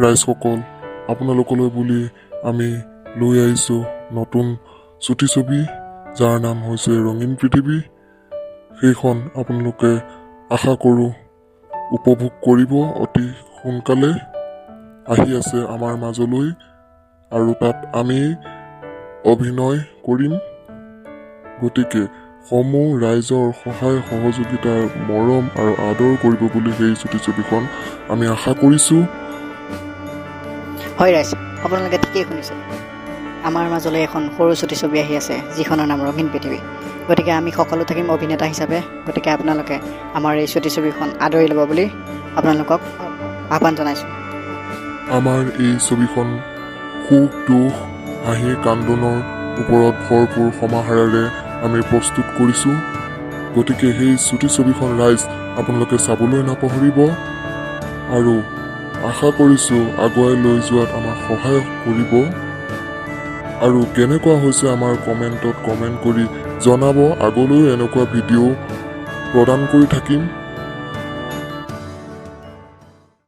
ৰাইজসকল, আপোনালোকলৈ বুলি আমি লৈ আহিছোঁ নতুন চুটি ছবি, যাৰ নাম হৈছে ৰঙীন পৃথিৱী। সেইখন আপোনালোকে আশা কৰোঁ উপভোগ কৰিব। অতি সোনকালে আহি আছে আমাৰ মাজলৈ আৰু তাত আমি অভিনয় কৰিম। গতিকে সমূহ ৰাইজৰ সহায় সহযোগিতাৰ মৰম আৰু আদৰ কৰিব বুলি সেই চুটি ছবিখন আমি আশা কৰিছোঁ। হয় ৰাইজ, আপোনালোকে ঠিকেই শুনিছে। আমাৰ মাজলৈ এখন সৰু চুটি ছবি আহি আছে, যিখনৰ নাম ৰঙীন পৃথিৱী। গতিকে আমি সকলো থাকিম অভিনেতা হিচাপে। গতিকে আপোনালোকে আমাৰ এই চুটি ছবিখন আদৰি ল'ব বুলি আপোনালোকক আহ্বান জনাইছোঁ। আমাৰ এই ছবিখন সুখ দুখ, হাঁহি কান্দোনৰ ওপৰত ভৰপূৰ সমাহাৰেৰে আমি প্ৰস্তুত কৰিছোঁ। গতিকে সেই চুটি ছবিখন ৰাইজ আপোনালোকে চাবলৈ নাপাহৰিব আৰু আশা কৰিছোঁ আগুৱাই লৈ যোৱাত আমাক সহায় কৰিব। আৰু কেনেকুৱা হৈছে আমাৰ কমেণ্টত কমেণ্ট কৰি জনাব। আগলৈও এনেকুৱা ভিডিঅ' প্ৰদান কৰি থাকিম।